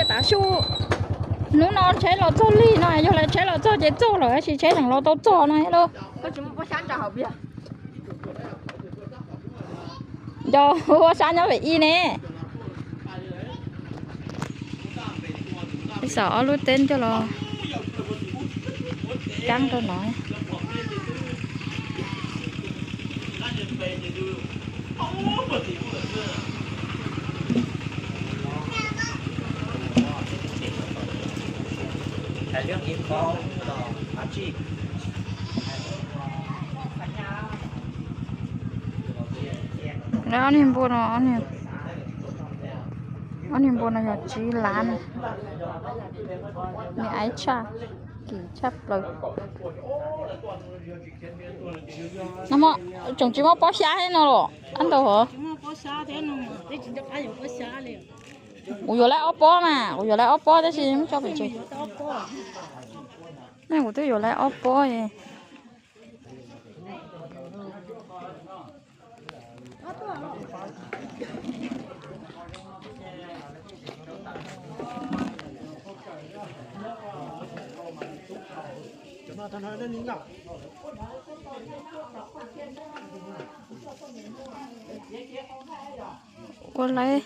Tav su, hnub no tsheb los txog lig no, yog lawv tsheb los txog ces txog lawm, tab sis tsheb tseem los tau txog no thiab lauj. Yog ua sab nyob pem ib ne. Ib xav ob lub teb coj los kaab rau no. Ob niag npua no, ob niag npua no yog tsib lab, nws aiv tshaj, kim tshaj plaws. Tseem tsis muaj pob xyab thiab no los dab ntau hov. Kuv yuav lawv ob pob mas, kuv yuav lawv ob pob tab sis muab tso pem tsev. Nej, kuv twb yuav lawv ob pob. Ua lawv.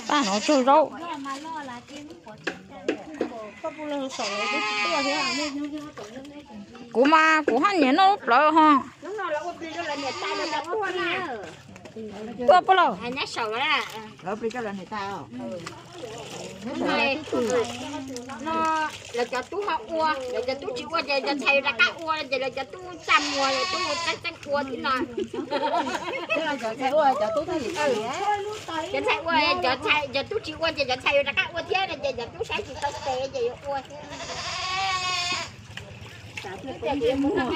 Paj no tsuag zaub. Kuv mas kuv haj nyiam noj lub plawv ho. Tuaj puab laug. Lawv cov tub ho ua, lawv cov tub tsis ua ces cov ntxhais rov qab ua, ces lawv cov tub txaj muag, lawv tub txeeb txeeb ua thiab no. Cov ntxhais ua, cov tub tsis ua ces cov ntxhais rov qab ua thiab no ces cov tub saib tsis tau tes ces yuav ua thiab. Nej mus noj qhov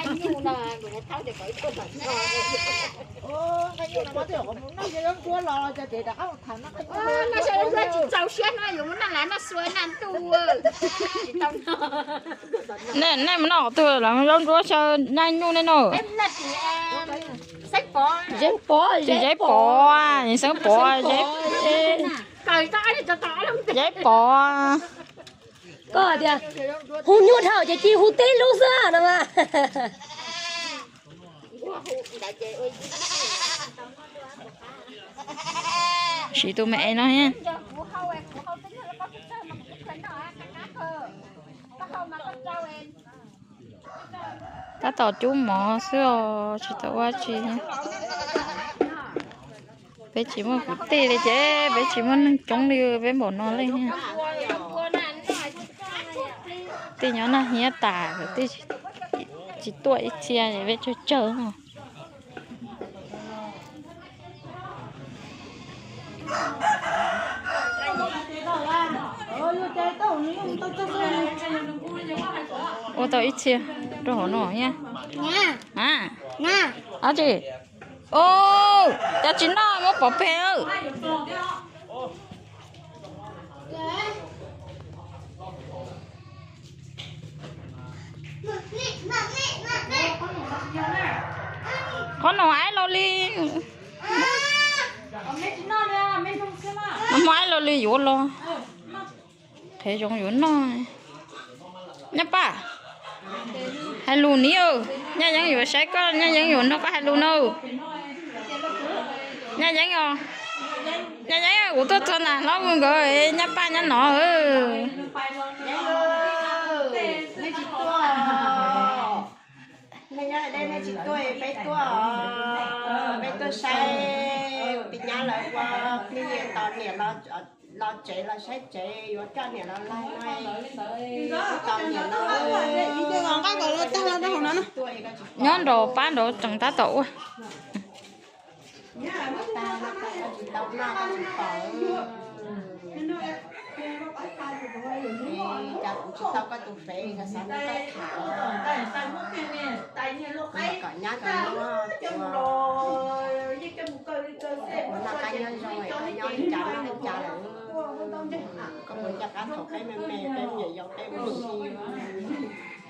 twg los zaub ntsuab xyaw naj nyuj nej no. Tsis Zeb Pov, Zeb Pov, Zeb Pov, Zeb Pov. Koj tias hu nyuaj dhau ces cia hu tib lub xwb no mas. Siv tus me es no thiab. Tab tom cub mov xwb os, tsis tau ua tsi. Peb tsis muaj kwv tij li ces peb tsis muaj neeg coob li, peb npaum no li. Tej nyob naj hiab tas, tej tsis tuaj ib txhia, peb tsawg tsawg no. Ua tau ib txhia rau hauv no thiab. Ab tsi, cov tsis noj muab pov peg. Qhov no aib los li. Nag hmo aib los li yuav los. Qhov zoo yuav noj. Nyab Paj, hais lus niam, Nyab Yeeb yuav saib koj, Nyab Yeeb yuav nrog koj hais lus no. Nyab Yeeb os, Nyab Yeeb, kuv tuaj txog nram hlob nkawd, Nyab Paj nyob no. Nej tsis tuaj, nej tsis tuaj, peb tuaj, peb tuaj saib tus nyab lawv ua plig tos niam los tsev, los saib tsev, yuav coj niam los laig no, tos niam los. Nyob nraum pab nraud tseem tab tom ua. Cas kuv tsis tau koj tus fev, xav nrog koj tham, kom nyab kom nyob, kuv noj qab nyob zoo, koj nyob li cas noj li cas lawm. Koj puas nco qab thaum peb me me, peb me nyuam yaus peb mus si.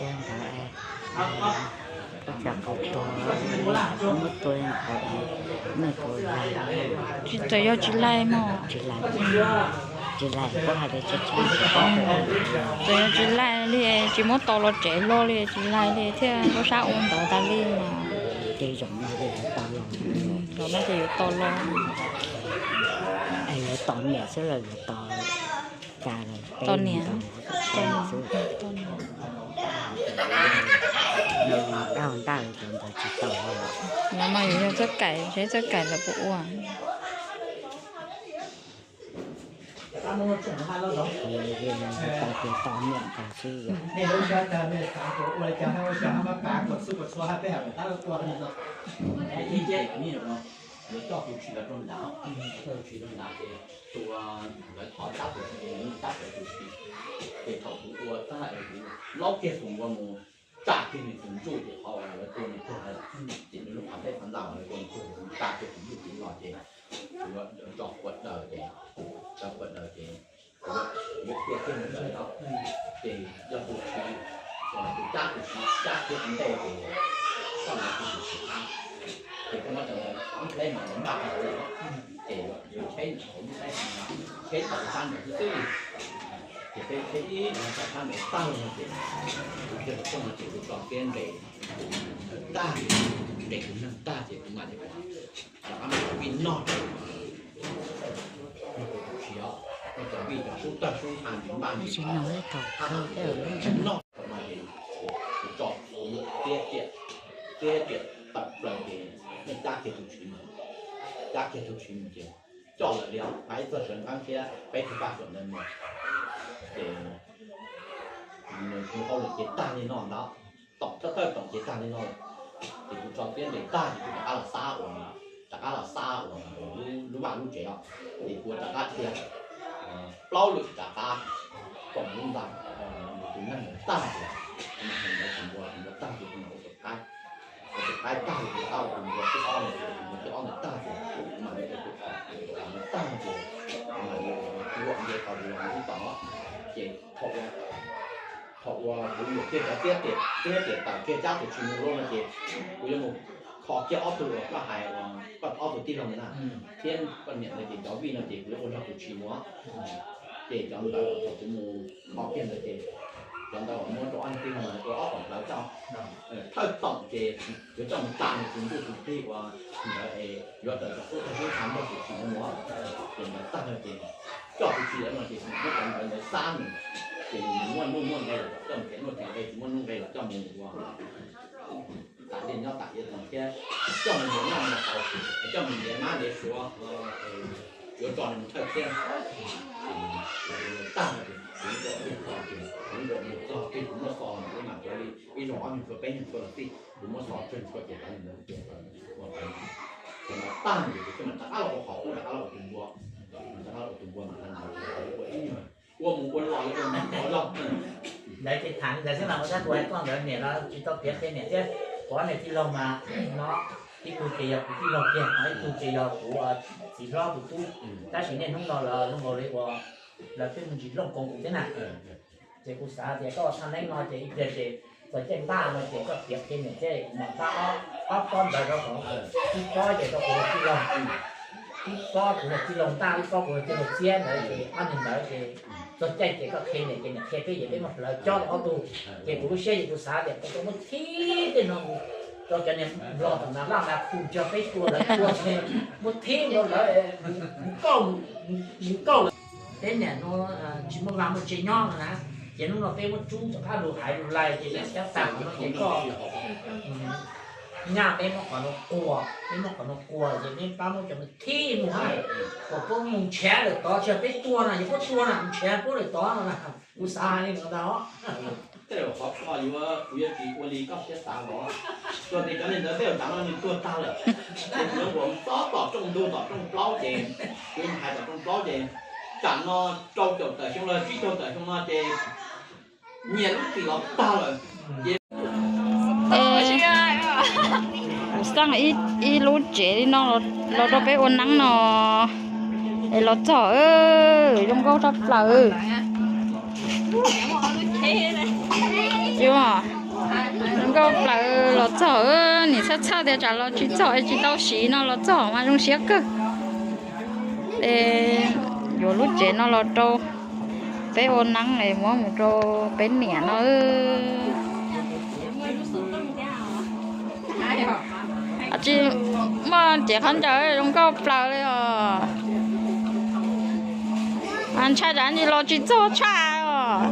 Ua ntawd, ua cas qhov tuag, muab tua qhov, nej puas laig? Tsis txawm yog tsis laig mog. Tsis laig, tsis laig, kuv hais tias tsis tshaj, tsis txawm yog tsis laig li, tsis muab tos los tsev hlo li, tsis laig li thiaj lub sab ua ntawd tas li mas. Ces zaum no ces yuav tos los, zaum no ces yuav tos los. Yuav tos niam xwb los yuav tos cas? Tos niam, tos niam xwb. Tos niam. Dab ntaj li cov ntawd tsis tau. No mas yuav yog txoj kaim, seb txoj kaim lawv puas ua. Tau tias tau niam tau xwb yom. Yuav coj tus tshis los rau nrad, coj tus tshis rau nrad ces tus, lawv thov tab tus tshis ces nws tab tus tshis, ces thaum kuv ua tag es kuv laub kiag tus npua mus tsa kiag nws tus ntsuj ces qhov uas lawv tua nws tuag lawm, ces nws lub qhov teb qhov ntxa uas lawv tua nws tuag, kuv tsa kiag tus ntsuj tus no ces kuv yuav tso quav daws ces, tso quav daws ces kuv yuav tua kiag nws ntawd no, ces yog tus tshis, tus cab tus tshis cab kiag ua ntej ces koj yuav tus tshis qab, ces koj muab cov ntawd qab nplej mas npaj rau hauv lawm, ces yuav cheb ntawm hauv lub teb, cheb tau sab ntawd xwb xwb, ces peb cheb ib sab ntawd tag lawm no ces kuv thiaj li txog no ces kuv tso kiag nqes tag, nqes tus neeg tag ces kuv mam li rov qab muab cov vij noj rau, noj rau tus tshis os, muab cov vij cov sub tawg sub ntxha npaj noj rau no ces kuv tso tiab riam, tiab riam tawm plaws ces cab kiag tus tshis mus, cab kiag tus tshis mus ces coj lawm li os, mas ib txog sawv nqeeb thiab peb tug paj xyuam ntawd mus, ces nws hauj lwm ces tag li no ntag, toom thawj thawj toom ces tag li no lawm, ces kuv tso tiab nqes tag ces kuv rov qab los xab uas, rov qab los xab uas lub vaj lub tsev os, ces kuv rov qab dhia plaub lwm rov qab koom lub ntxa, tus neeg ntawd tag ces, tus ntawd tus npua tus npua tag ces kuv mam ua tus qaib, ua tus qaib tag ces kuv rov qab ua tus npua thib ob, tus npua thib ob ntawd tag ces kuv mam li ua tus qaib tag ces kuv mam li ua nce qhov tus los ntxiv tom, ces thaum uas kuv yuam kiag cov tiab riam, tiab riam tawm kiag cab tus tshis mus lawm no ces kuv yuav mus kho kiag ob tug uas koj hais uas koj ob tug tij laug ntawd na, thiab koj niam ntawd ces cov vij no ces kuv yuav ua nrog tus tshis mus, ces cov ntawd thaum kuv mus kho kiag ntawd ces cov ntawd uas muab rau ob tug tij laug ntawd ua ob tom plawv coj, thawj toom ces yuav coj mus tsa nws tus ntuj tus plig uas ntawd es yuav tawm cov sub tawg sub ntxha nrog tus tshis ntawd mus, ces ntawd tag no ces coj tus tshis ntawd no ces muab cov ntawd ntawd xab nws, ces nws muaj nuj muaj nqe los coj mus, ces nuj ces nqe tsis muaj nuj nqe los coj mus ua tam li nyob tam li no thiab, coj mus ntiav noj mus haus, coj mus ntiav mab ntiav suav, yuav tso nws mus thawj thiab. Tag no ces kuv nkaum kiag txog ces kuv nkaum mus txog twg kuv muab xo ntawd mas cov li ib zaug ob nyuag tshuaj peb nyuag tshuaj los xij, kuv muab xo tsawg tshuaj ces cov li ntawd ces ua tag ces kuv thiaj mam rov qab los ua qhov qub rov qab los ua tus npua, rov qab los ua tus npua mas ua ib nyuag, ua mus ua los li ua mus ua los. Ntawd ces tham ntawd xwb mas ua tab kuv hais koj ntawd niam los tsis tau piav qhia niam thiab, kuv ob niam tij laug mas no, ib tug ces yog kuv tij laug kiag, ib tug ces yog kuv txiv hlob tus tub, tab sis niaj hnub no lawv zoo nkaus li uas lawv twb mus ntsis looj koom kuv thiab na. Ces kuv xav tias koj ua thaj neeb no ces ib pliag ces txog caij npaj no ces koj piav qhia niam thiab kuv mam fab ob pob ntawd rau hauv, ib pob ces rau kuv tus tij laug, ib pob kuv tus tij laug ntaj, ib pob kuv tus tij laug txiab ntawd ces ob niag ntawd ces txog caij ces koj qhia niam ces niam qhia peb ces peb muab hlawv cob rau ob tug. Ces kuv lub siab ces kuv xav tias kuv muab thib tej no rau cov niag nplog tom Nag Laj Nag Khu nrog peb tua, lawv tua ces muab thib rau lawv mus kauj, mus kauj lawv. Peb niam no tsis muaj vaj muaj tse nyob no na, ces hnub no peb muab rub rov qab lug haiv lug lais ces niam cab tag no ces koj nyaj peb muab qhov no quas, peb muab qhov no quas ces peb pab muab cov no thib mus hab, kom puab mus nrhav lawm tod, tsis yog peb tua na, yog puab tua na nrhav puab lawm tod no na. Kuv xav hais li no ntag os. Tej zaum qhov koj yuav, kuv yuav tsis ua li koj siab xav los, tsuas tias cov neeg ntawd tej zaum tsam no nws tuag tag lawm, ces kuv yuav mus txob tom rooj ntug tom rooj plaub ces, kuv yuav mus hais tom rooj plaub ces tsam no rau caum tawm xyoo los tsib caug tawm xyoo no ces nyias lub txim los tag lawm ces kuv xaj ib lub tsev li no los rau peb ua neeb no es los txog zoo nkauj tshaj plaws. Yuav, zoo nkauj plaws los txog, nim txhawj txhawj tias tsam los tsis txog es tsis tau siv no los txog mas zoo siab kawg. Es yuav lub tsev no los rau peb ua neeb es muab mus rau peb niam no. Tsis muaj cev khaub ncaws zoo nkauj plaws li os. Ntshai tsam ntsis los tsis txog tshaj os.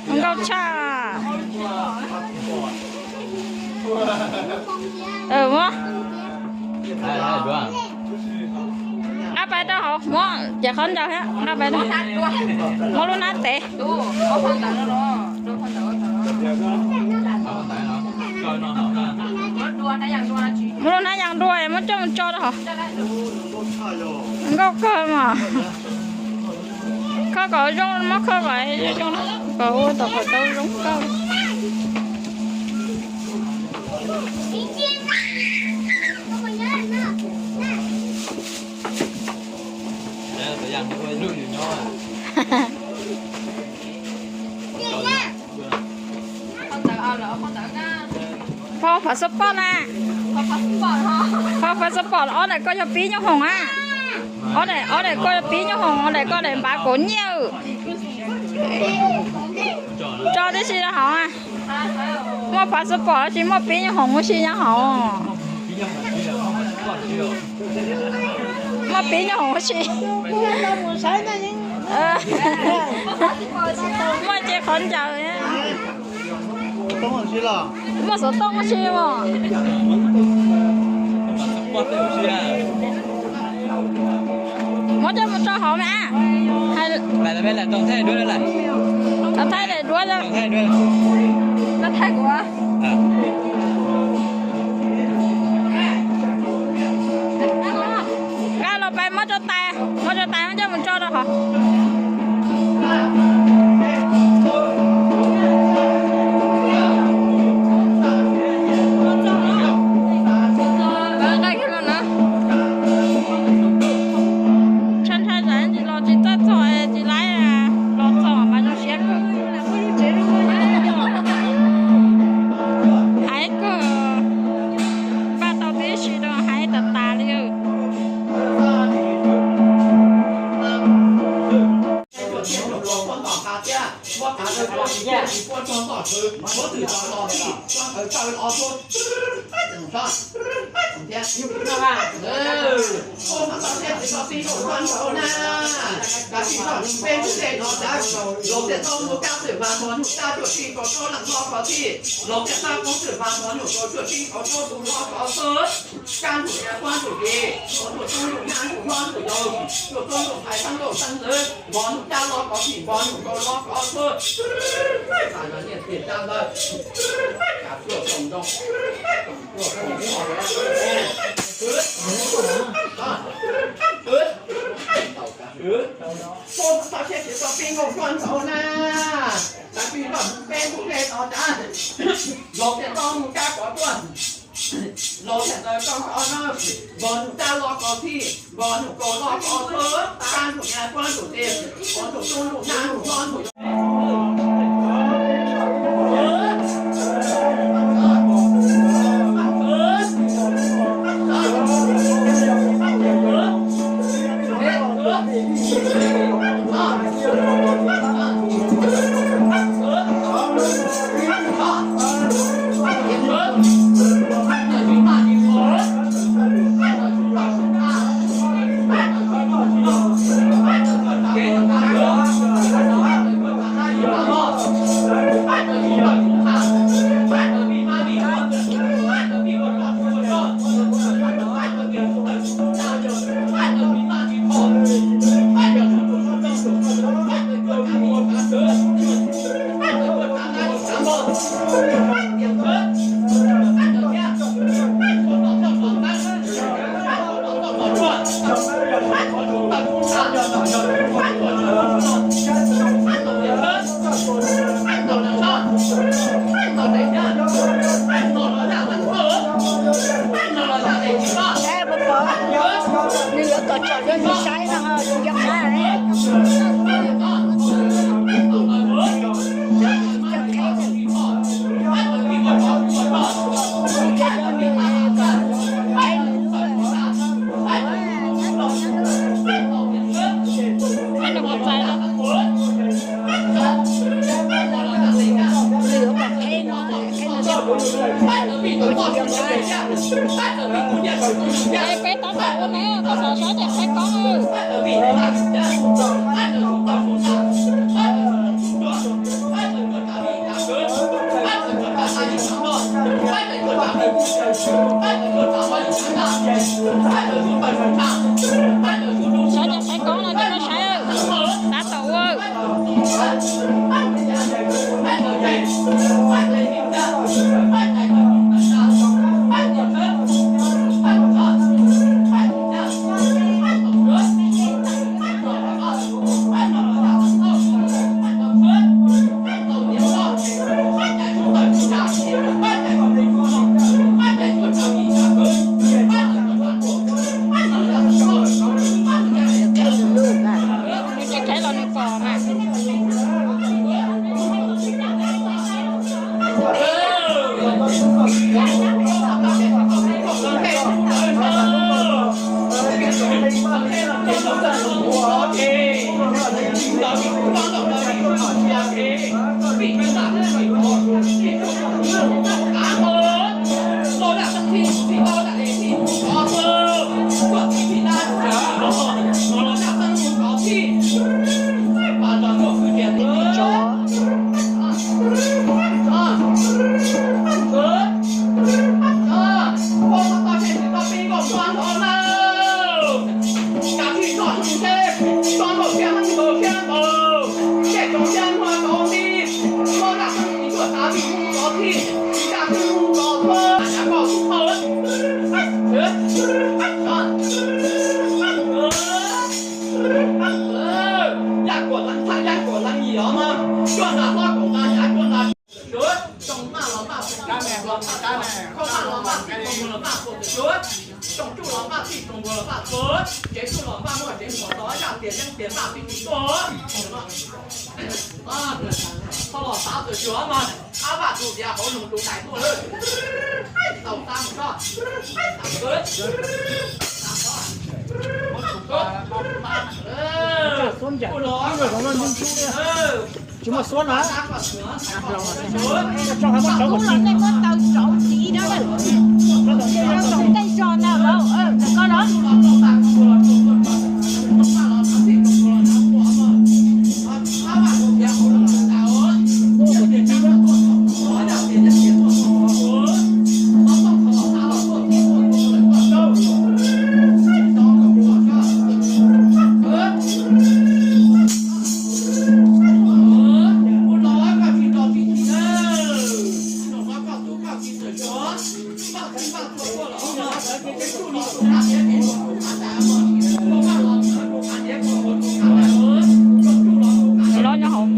Zoo nkauj tshaj. Muab nqa pais rau hauv, muab cev khaub ncaws thiab nqa pais rau, muab lub hnab tev. Muab lub hnab yas dua, muab coj mus tso rau hauv. Nkauj kawg mas. Kho kom zoo, muab kho kom zoo, kom ua tom qhov tau zoo kawg. Phau passport na. Phau passport, ob daim koj yog pib nyob hoom a. Ob daim, ob daim koj yog pib nyob hoom, ob daim koj daim npav kaum nyiaj. Tso tib si rau hauv. Muaj passport tsis muaj pib nyob hoom, muaj si nyob hauv. Muaj pib nyob hoom si. Muaj cev khaub ncaws. Muaj xov tooj si os. Muab coj mus rau hauv mas. Thaij daim duab. Nqa los pais muab rau tais, muab rau tais muab coj mus tso rau hauv. Ntshai ntshai tsam ntsis los tsis txawj txog, tsis laib los txog mas zoo siab kawg. Hais kawg, npaj tau tib si rau hais tas tas li. Txhob txhob siab tsis txhob pib nkaus koj ntxhov na. Tab sis los peb mus hle tod tas, los tias tau mus kab kov tuaj, los tias tau koj kov no, npog nug tab los kov tij, npog nug kaus los kov tuaj, kab nug nyab puab nug tes, kov nug tub nug nab nug hlob nug Peb tab tom ua na, koj xav saib ces qhaib koob. Saib ces qhaib koob no, koj saib, tab tom ua. Nws tsis qheb los nws pom mas. Koj los xav txawm xyuas mas, ab vaj tus tias hauv nus tus dais tuaj lawm. Tau tab mus koj. Tsis muaj suab na. Tub los nej muab tau rauv txiv na, rau tom tej zos na, ntawm koj los. Los nyob hauv.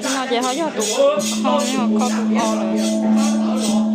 No ces ho yog tus, ho yog koj tus o lawm.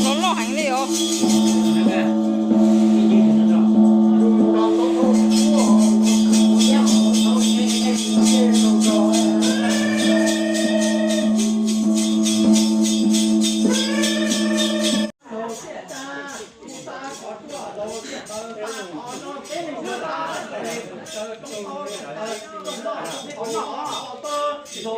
Loj loj heev li os. Peb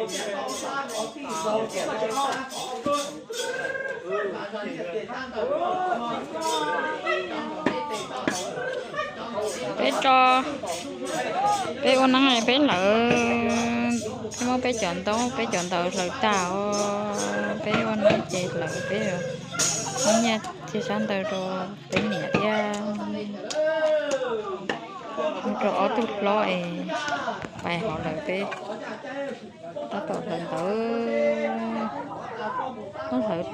tso, peb ua neeb peb hlawv, peb muab peb cov ntaub peb cov ntawv hlawv tag os, peb ua neeb ces hlawv peb nyiaj thiab sab ntawd rau peb niam thiab rau ob tug hlob es pais hauv lawm peb tab tom hlawv ntawv, hlawv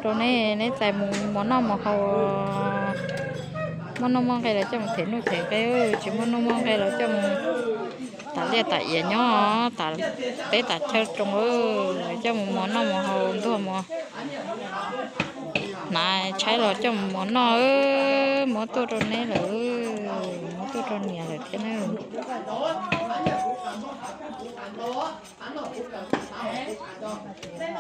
rau neb, neb txais mus mov noj mov haus. Muaj nuj muaj nqi lawv coj mus them nuj them nqi, tsis muaj nuj muaj nqi lawv coj mus tas liaj tas iav nyob, tas teb tas chaw roos, lawv coj mus mov noj mov haus ntuag mov. Hnav tshaib los coj mus mov noj, muab tuaj rau neb lawm, muab tuaj rau niam lawm thiab na. Neeb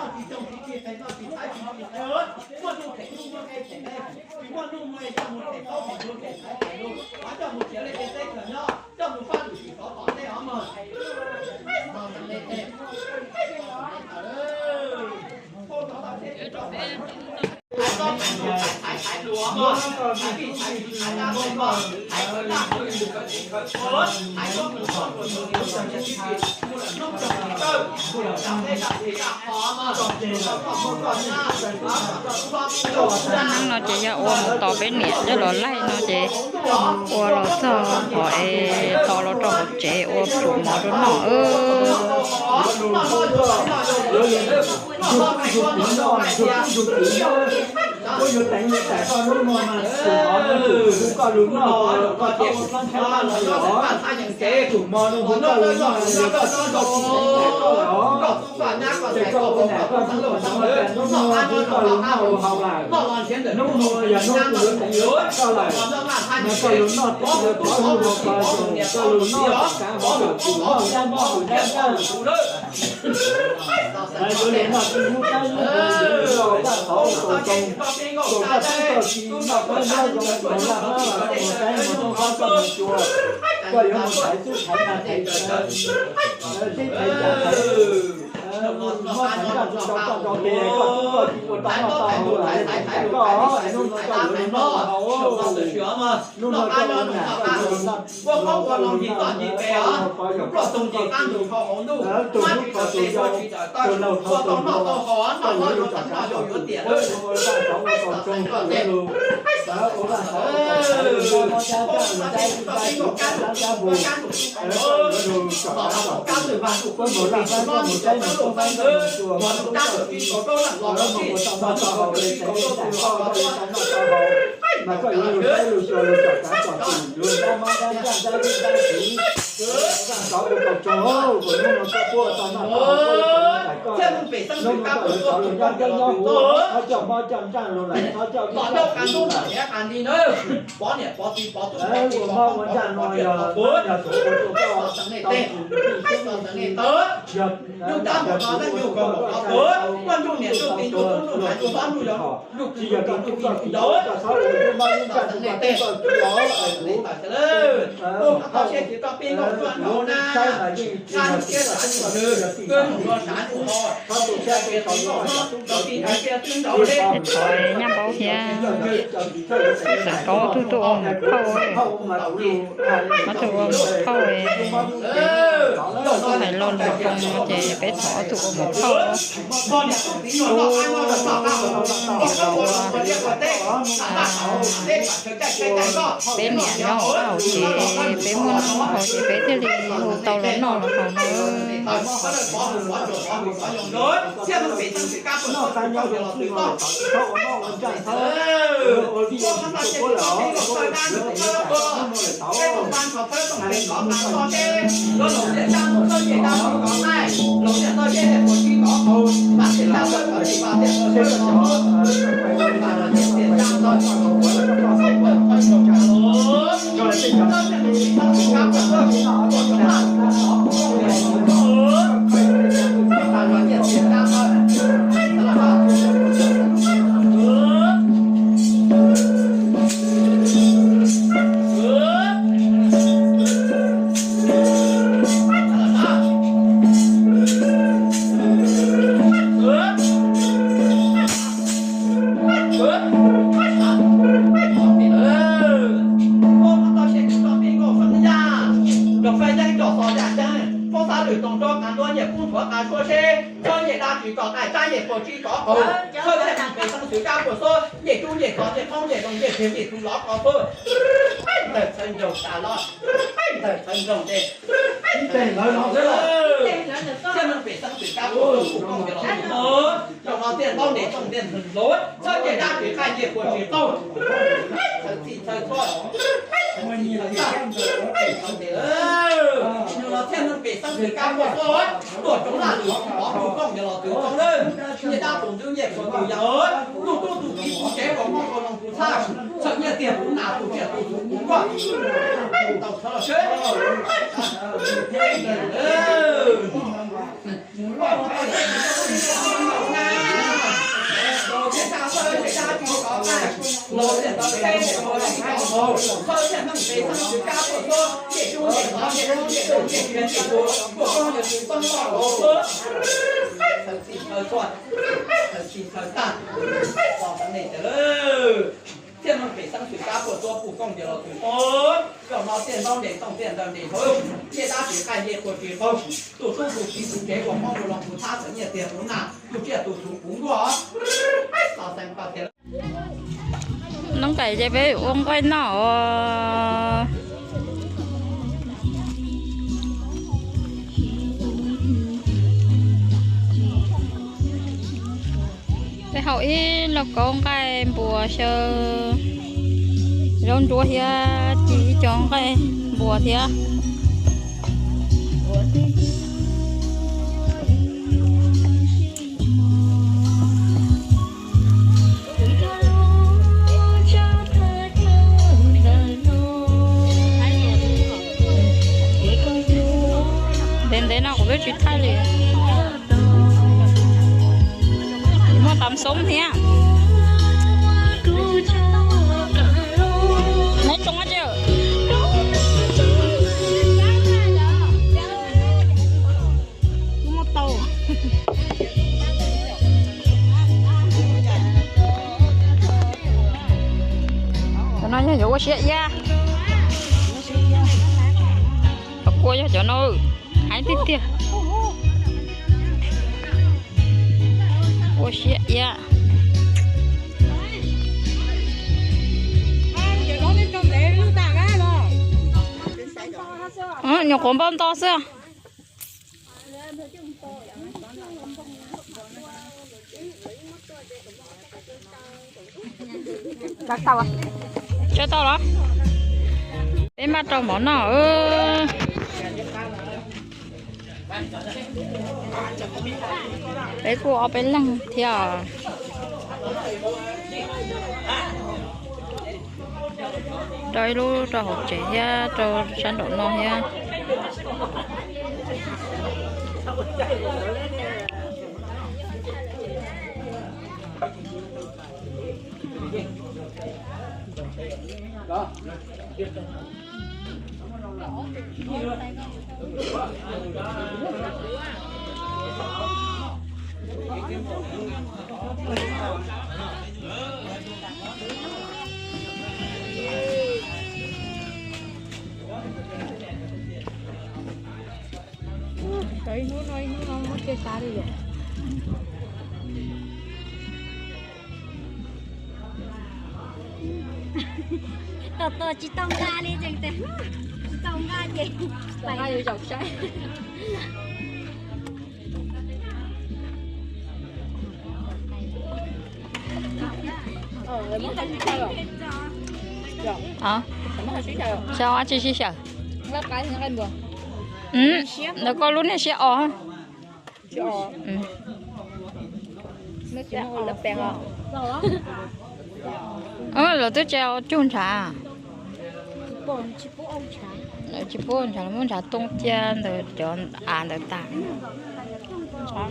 no ces yog ua mus tos peb niam coj los laij no ces ua los txog qhov es tos los rau hauv tsev ua pum mov rau noj. Nyaj npaum thiab, xeem kaub tug tuaj ua mus phauj, ob tug ua mus phauj, hais lo lus zoo no ces peb thov ob tug ua mus phauj. Peb niam nyob hauv tsev, peb muaj noj muaj haus ces peb thiaj li hu tau los noj los haus no. Nyiaj puas tsis kov qaug, thawj txhiaj neeg pem xeeb xwm kab puas xuab, nyiaj rub nyiaj kov nyiaj qoob nyiaj loo nyiaj tseg nyiaj tug lov kov xuab, ntawm txhawv nroog tas los, ntawm txhawv nroog tes. Txhiaj neeg pem xeeb xwm kab puas xuab puj kooj yog los tus, zaum no txiaj ntaub ntes tooj ntiaj ntxawg hluav, txhawb nyiaj dab tsis qaij nyiaj puas tsis qaug, txhawv txhij txhawv txhua, txhawv txhij txhawv tag, txhawv tes. Zaum no txhiaj neeg pem xeeb xwm kab puas xuab, tuaj roob laj lwm hoob pov puj kooj yog los tus zoo lawm, nyiaj dab tus ntxwb nyiaj puas tus yam, tus tub tus kiv tus tsev uas muaj ua loo tus thab, txhawm nyiaj tiag tus nas tus tsiaj tus txhu tus nkuaj, tau thawv los seb. Txhiaj neeg pem xeeb xwm kab puas xuab puj kooj yog los tus zoo, zaum no txiaj ntaub ntes tooj txiaj ntawv ntes hluav, nyiaj dab tsis qaij nyiaj puas tsis qaug, tus tub tus kiv tus tsev uas muaj ua loo tus thab, txhawm nyiaj tiag tus nas tus tsiaj tus txhu tus nkuaj. Noob Nqaim ces peb ua nqaij noj os. Peb haus ib lauj kaub nqaij npua xyaw zaub ntsuab thiab ci ib co nqaij npua thiab. Ntev ntev no kuv twb tsis thaij li. Muaj tam xoob thiab. Neb tsoo tsi? Cov no yog yuav ua siab iab. Cov kua yog cov no heev tiag tiag. Ua siab iab. Nyuam qhuav npau nto xwb. Tsaws tau los? Peb npaj rau mov noj. Peb kuj ob peb leeg thiab. Rau ib lub rau hauv tsev thiab rau sab nraum no thiab. Ib hnub no ib hnub no muab cia tas li lawm. Tos tos tsis tau nqa li ces, tsis tau nqa ces pais zaum saib. Xyov tsis sib xyaw. Ntawm koj lub niag siab os. Lawv twb tsa cug ntshav. Tsis pub ntshav, muab ntshav tooj cia ntawm cov av ntawd tas. Tshav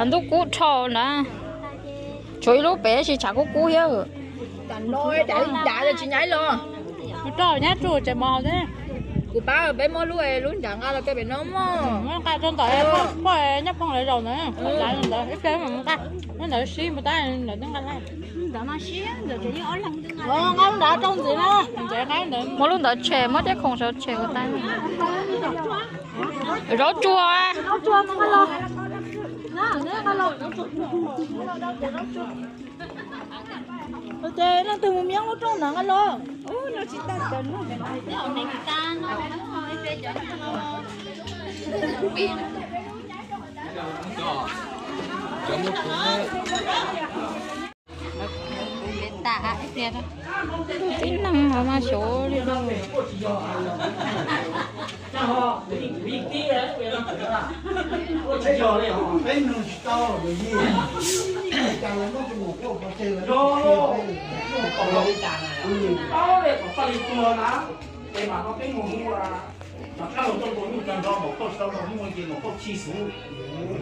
ntuj kub dhau na. Tshuav ib lub pem tab sis tshav kub kub thiab. Kuv pab peb muab lub, lub ntshav nqa los tej pem no mog. Nqa rau ntawm poj nyob phooj lawv zaum ntawd, ib pliag mus nqa lub ntawd sib mus tab ntawd twb nqa laij. Nqa lub ntawd rau ntxiv na. Muab lub ntawd tshem, muab tej khoom saud tshem kom tag. Zaub tsuag. Zaub tsuag no nqa los. Ces leej twg mus miab lub rooj na nqa los. Tib neeg mas mas xyov li lauj. Pab le kom pab li tuag na, es mam no peb mus hu, mas kab los tuaj tua nyuj tag nrho, maum phauj tsis tau los mus ces maum phauj chim xwb.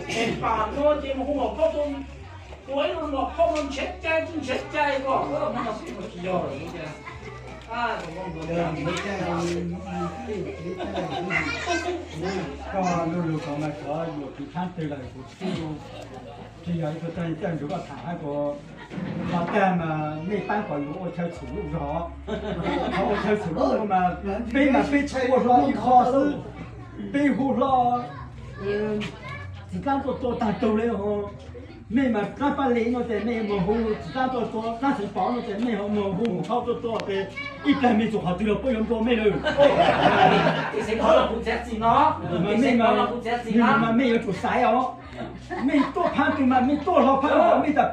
Es pam no ces mus hu maum phauj tuaj, tua ib lub maum phauj no ntshav cai tsis ntshav cai ko, no tsis yog lawm. Koj lub lus ko mas xyov yuav tus thab twg lawm, kuv tsis yog ib tug txawj ntsuj koj tham hab ko. Qhov tag mas mej paab kom yus ua chaw txhum luj zog. Qhov ua chaw txhum luj mas peb mas peb tsis ua hlo ib qho xwb, peb hu hlo txiv tab tuaj tua tag tug le. Mej mas qaab paj le no ces mej mus hu txiv tab tuaj tua, qaab xeev pov no ces mej ho mus hu maum phauj tuaj tua, ces ib plag mej txug qhov twg los puab yuav nplua mej lawm. Txiv xeev pov los kuv txiav txim no, txiv xeev pov los kuv txiav txim no mas mej yuav tsum xaiv os. Mej tuaj phaab twg mas mej tuaj hlo phaab os, mej tas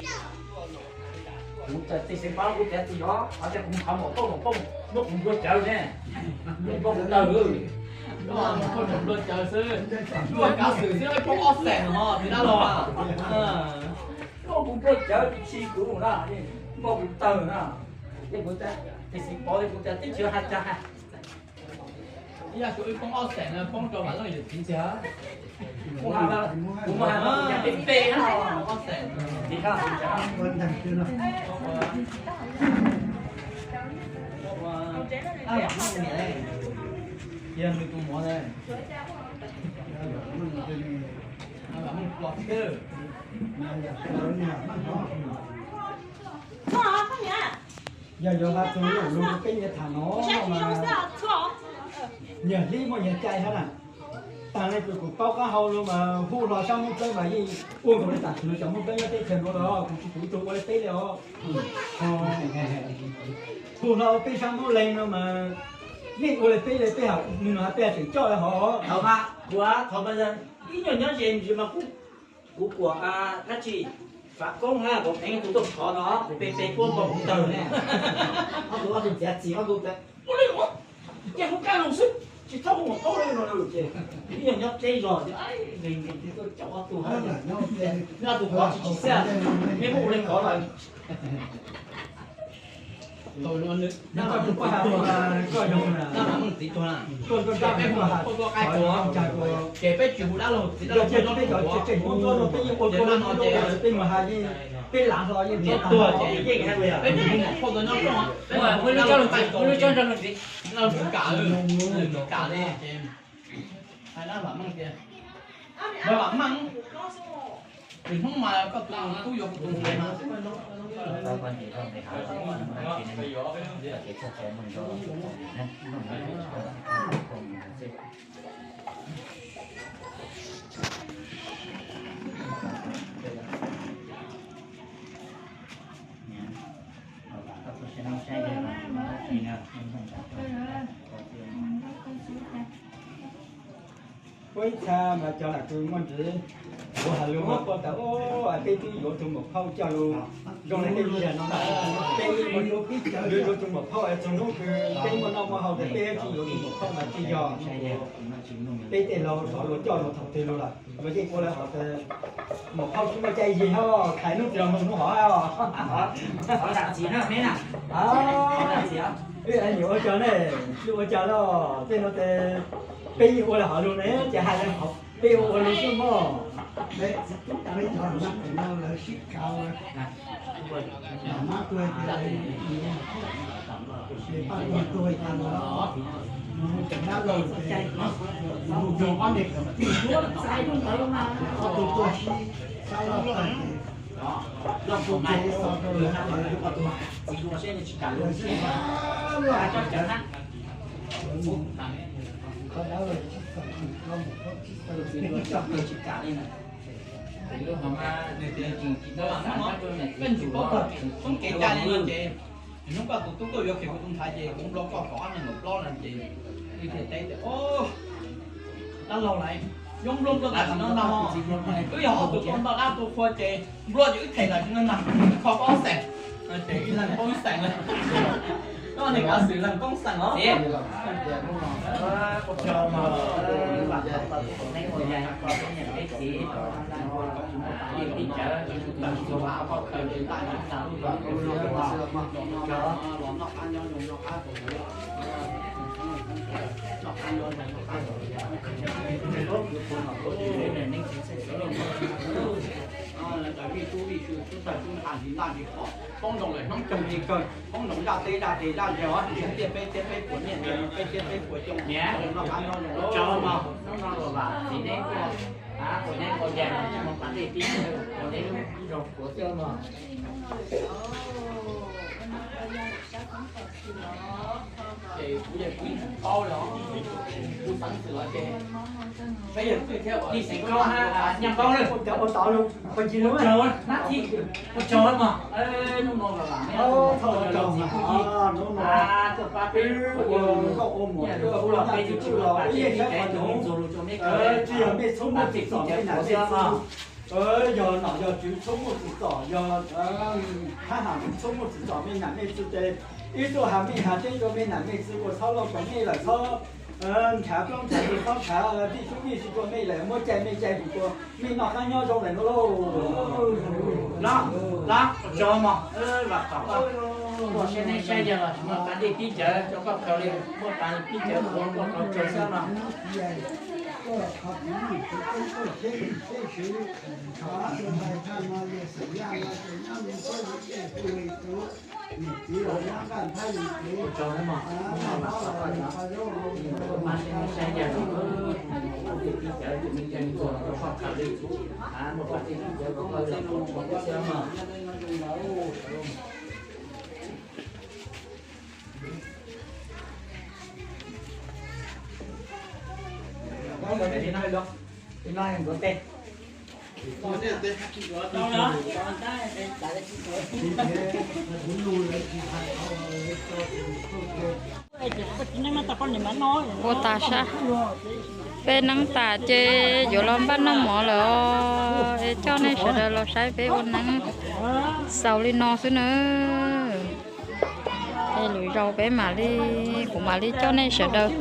Kuv txiv xeev pov kuv txiav txim os, qhov tias kuv mus thov maum phauj, maum phauj muab kuv nplua cawv ne, nplua kuv tawg. Nplua cawv xwb, nplua kav xwm xwb, poob ob xees no txiv dab laug. Muab kuv nplua cawv tsis tshis kuv na, muab kuv tawg na. Txiv xeev pov kuv txiav txim tsis hais cas. Ib yam suav wb poob ob xees no poob rau vam leej yawm txiv ntxiag. Kuv mus hais no kuv cov peb peb no ob xees. Yog nws tus muam ne. Vam Meej ploj xwb. Yog yuav has txug lus peb nyias tham no mas nyias hlib muaj nyias cai hab na. Taag le kws kuv paub qaab hau no mas hu hlo sab Moob Dlawb mas yeej ua nkaus le taam sim no cov Moob Dlawb nyob teb chaws nuav los kuv tsis pum ib tug ua le peb le os. Hu hlo peb sab Moob Leeg no mas yeej ua le peb le, peb has nws no has peb has tseem coj le hov. Thaum mas kuv thov mas ib nyuag nyob ze mas kuv kuam dab tsi Fav Koob hab Vaum Eev kuv tuaj thov no kuv pe pe puab npau kuv tawg ne. Ob tug ob tug txiav txim ob tug ua le ces hu kaj lug xwb tsis txhob hu maum paub le no ces ib nyuag nyob dleb zog ces tuaj caum ob tug, ob tug qhov tsis tsis xwb, mej muab ua le kov lawm. Ces peb tsis hu dab laug txiv dab laug, peb cov tseem ua no peb yeej ua tuaj no peb mus has yeej peb lav hlo yeej tuag ces peb tsis hu maum phauj tuaj nyob rooj, peb mus hu dab laug txiv, dab laug txiv kam, txiv kam li ces hais dab Vam Meej tias, Vam Meej, Hnub mas koj tus tub yuav kuv tus ntxhais mas. Puab ib txha mas cov nam kws muaj ntsev, kuv has lug muab puab tas, peb twb yuav tug maum phauj coj lug zoo le tej yam no, peb yuav yuav tug maum phauj es txug hnub kws peb muaj noj muaj haus tas peb tsis yuav tug maum phauj mas tsis yog. Peb tej laug rov luag coj lug thaum twg lug lawm, luag yeej ua le hov tas maum phauj tsis muaj cai yig hab, thaiv hnub twg los moog hnub hov. Wb ua cas ne, wb ua cas los tej no tas peb yeej ua le hov lug ne, ces hais le hov peb ua ua lug xwb mog. Txiv dua seb nws tsis kam lub seb cov cawv na. Koj tsis paub txog kev cai li no ces, hnub koj tus tub tuaj yuav kiag kuv tus ntxhais ces kuv nplo koj kaum ob nees nkaum plaub no ces, wb thiaj teb tias, o, dab laug lawm, yuav nplo nplo tam sim no ntag, twb yog ho tus tuaj ntoj dab tua qhua ces nplo ces wb them tam sim no ntag, kho poob xeem, ces ib leeg poob ib xeem lawm. Koj niag kav xwm leej poob xeem os. Poob ntoos lawm hnub kawg li kawg, poob ntoos zaj teb zaj tes zaj zog, ntiaj peb thiab peb puas niaj ntawd peb thiab peb puas xyoo. Niam, tso mog, hnub no los vam txiv neb tuaj, tuaj neb ua yas tsis muaj pas dej pib, ua neb lub zog puav xwb mog. Ces kuv yeej kuv yeej tsis paub li os, kuv xeev xwm los ces peb yog twj thiab ua ib xeem koj hab nyaj paub lawm. Ua tod ua tod hnab thib, ua tsaug mog. Hnub no los vam neb, ua tsaug txiv kuj yig tuaj pab peb ua nkauj ua muam, ua peb tus tsis muaj pas dej pib, peb tus ntxuag lus rau neb kawg, tsis yog mej txhob muaj txim txom mej nam mej txwv, yog nom yog tswv txhob muaj txim txom, yog thab ham txhob muaj txim txom mej nam mej txwv tes, ib tug has mej has teb rau mej nam mej txwv ua txhob loj rau mej lawm txhob nrhav plaub nrhav ntug txhob nrhav vij sub vij sw rau mej lawm, muab cai mej cai hum rau mej noj qab nyob zoo lawm no lauj. Los, los, ua tsaug mog, vam khom koj, koj saib neb saib yawg los tsis muaj pas dej pib cawv rau koj khaws li, muaj pas pib cawv kuv koj khaws tsaug xwb no. Ua tas sab, peb neeb tas ces yuav los npaj noj mov lawm os. Es coj nej sawv daws los saib peb ua neeb xaus li no xwb na. Es lwm zaus peb mam li, kuv mam li coj nej sawv daws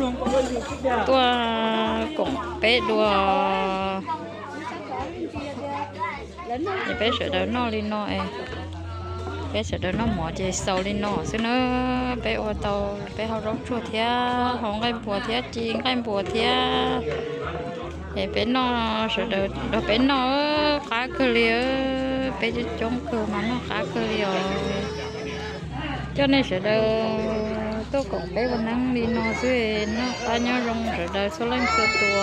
tuaj koom peb dua. Es peb sawv daws noj li no es, peb sawv daws noj mov ces xaus li no xwb na. Peb ua tau, peb hau zaub tsuag thiab hau nqaij npuas thiab ci nqaij npuas thiab. Es peb noj, sawv daws nrog peb noj qab kawg li, peb coob coob kawg mas noj qab kawg li os. Coj nej sawv daws tuaj koom peb ua neeb li no xwb, noj qab nyob zoo sawv daws txhua leej txhua tus.